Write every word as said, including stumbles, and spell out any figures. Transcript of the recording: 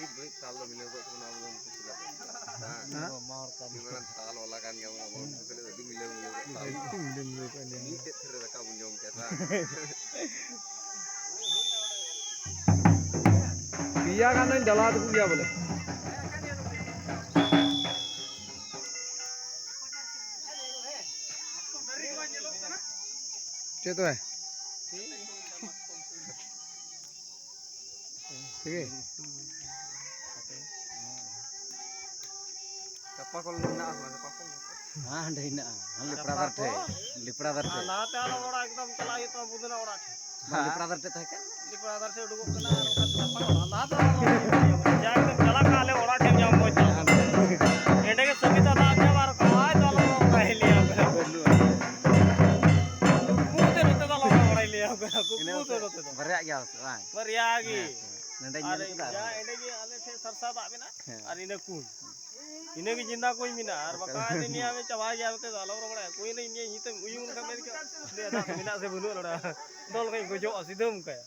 ᱢᱤᱫ ᱢᱤᱫ ᱛᱟᱞ ᱫᱚ ᱢᱤᱞᱟᱹᱣ ᱠᱚᱜ ᱛᱟᱵᱚᱱᱟ ᱟᱵᱚ ᱫᱚ ᱩᱱᱠᱩ ᱥᱟᱞᱟᱜ ᱫᱚ᱾ ᱦᱮᱸ? ᱦᱮᱸ? ᱢᱟᱨ ᱠᱟᱱ ᱢᱤᱫ ᱢᱟᱨᱟᱝ ᱛᱟᱞ ᱵᱟᱞᱟ ᱠᱟᱱ ᱜᱮᱭᱟ ᱵᱚᱱ ᱟᱵᱚ ᱩᱱᱠᱩ ᱥᱟᱞᱟᱜ ᱫᱚ ᱟᱹᱰᱤ ᱢᱤᱞᱟᱹᱣ ᱢᱤᱞᱟᱹᱣ ᱠᱚᱜ ᱛᱟᱞ᱾ ᱟᱹᱰᱤ ᱢᱤᱞᱟᱹᱣ ᱢᱤᱞᱟᱹᱣ ᱠᱚᱜ ᱟᱹᱰᱤ ᱢᱤᱫᱴᱮᱡ ᱛᱷᱟᱹᱨᱤ ᱨᱮ ᱫᱟᱠᱟ ᱵᱚᱱ ᱡᱚᱢ ᱠᱮᱭᱟ ᱥᱮ ᱵᱟᱝ? ᱯᱮᱭᱟ ᱜᱟᱱ ᱫᱚᱧ ᱰᱟᱞᱟ ᱛᱟᱠᱚ ᱜᱮᱭᱟ ᱵᱚᱞᱮ᱾ ᱪᱮᱫ ᱛᱚᱵᱮ? ᱴᱷᱤᱠ ᱜᱮ᱾ ᱪᱟᱯᱟ ᱠᱚᱞ ᱢᱮᱱᱟᱜᱼᱟ ᱥᱮ ᱵᱟᱝ? ᱪᱟᱯᱟ ᱠᱚᱞ? ᱦᱮᱸ, ᱦᱟᱸᱰᱮ ᱦᱮᱱᱟᱜᱼᱟ᱾ ᱦᱟᱸᱰᱮ ᱞᱮᱯᱲᱟ ᱫᱟᱨ ᱴᱷᱮᱡ᱾ ᱞᱮᱯᱲᱟ ᱫᱟᱨ ᱟᱨ ᱴᱷᱮᱡ᱾ ᱞᱟᱦᱟᱛᱮ ᱟᱞᱚ ᱚᱲᱟᱜ ᱮᱠᱫᱚᱢ ᱪᱟᱞᱟᱜ ᱦᱩᱭᱩᱜ ᱛᱟᱢᱟ ᱵᱩᱫᱷᱱᱟ ᱚᱲᱟᱜ ᱴᱷᱮᱡ᱾ ᱵᱟᱝ, ᱞᱮᱯᱲᱟ ᱫᱟᱨ ᱴᱷᱮᱡ ᱛᱟᱦᱮᱸ ᱠᱟᱱ᱾ ᱞᱮᱯᱲᱟ ᱫᱟᱨ ᱥᱮᱫ ᱩᱰᱩᱠᱚᱜ ᱠᱟᱱᱟ ᱟᱨ ᱚᱱᱠᱟ ᱪᱟᱯᱟ ᱠᱚᱞ᱾ ᱞᱟᱦᱟ ᱫᱚ ᱟᱞᱚ ᱚᱲᱟᱜ ᱴᱷᱮᱡ ᱡᱟ ᱮᱠᱫᱚᱢ ᱪᱟᱞᱟᱜ ᱠᱟᱱᱟ ᱟᱞᱮ ᱚᱲᱟᱜ ᱴᱷᱮᱡ ᱧᱟᱢ ᱢᱚᱡᱽ ᱛᱟᱢᱟ᱾ ᱮᱸᱰᱮ ᱜᱮ ᱥᱟᱹᱵᱤᱛᱟ ᱫᱟᱜ ᱧᱟᱢ ᱟᱨ ᱚᱠᱚᱭ ᱫᱚ ᱟᱞᱚ ᱚᱲᱟᱜ ᱦᱮᱡ ᱞᱮᱭᱟ᱾ ᱵᱟᱹᱱᱩᱜᱼᱟ᱾ ᱠᱩᱠᱢᱩ ᱛᱮ ᱱᱚᱛᱮ ᱫᱚ ᱟᱞᱚ ᱚᱲᱟᱜ ᱦᱮᱡ ᱞᱮᱭᱟ᱾ ᱤᱱᱟᱹ ᱠᱩᱠᱢᱩ ᱛᱮ ᱠᱟᱛᱮ ᱱᱚᱛᱮ ᱫᱚ᱾ ᱵᱟᱨᱭᱟᱜ ᱜᱮᱭᱟ ᱥᱮ ᱵᱟᱝ? ᱵᱟᱨᱭᱟ ᱜᱮ᱾ ᱦᱮᱸ, ᱱᱚᱰᱮᱧ ᱟᱨ ᱧᱮᱞ ᱠᱮᱫᱟ ᱟᱨ ᱡᱟ ᱦᱚᱸ᱾ ᱮᱸᱰᱮ ᱜᱮ ᱟᱞᱮ ᱴᱷᱮᱡ ᱥᱟᱨᱥᱟ ᱫᱟᱜ ᱢᱮᱱᱟᱜᱼᱟ᱾ ᱦᱮᱸ᱾ ᱟᱨ ᱤᱱᱟᱹ ᱠᱩᱧ᱾ ᱤᱱᱟᱹ ᱜᱮ ᱡᱤᱸᱫᱟ ᱠᱩᱧ ᱢᱮᱱᱟᱜᱼᱟ᱾ ᱟᱨ ᱵᱟᱠᱷᱟᱡ ᱫᱚ ᱱᱤᱭᱟᱹ ᱟᱢᱮ ᱪᱟᱵᱟᱭ ᱜᱮᱭᱟ, ᱱᱚᱛᱮ ᱫᱚ ᱟᱞᱚᱢ ᱨᱚᱜᱚᱲᱟᱭᱟ᱾ ᱠᱩᱧ ᱨᱮ ᱤᱧ ᱦᱤᱛᱟᱹᱧ ᱩᱭᱩᱝ ᱞᱮᱠᱷᱟᱱ ᱢᱮᱱ ᱠᱮᱫᱟ, "ᱫᱮ ᱫᱟᱜ ᱢᱮᱱᱟᱜ ᱥᱮ ᱵᱟᱹᱱᱩᱜᱼᱟ ᱱᱚᱰᱮ?" ᱫᱚᱞ ᱠᱷᱚᱡ ᱤᱧ ᱜᱚᱡᱚᱜᱼᱟ, ᱥᱤᱫᱷᱟᱹᱢ ᱚᱱᱠᱟᱭᱟ᱾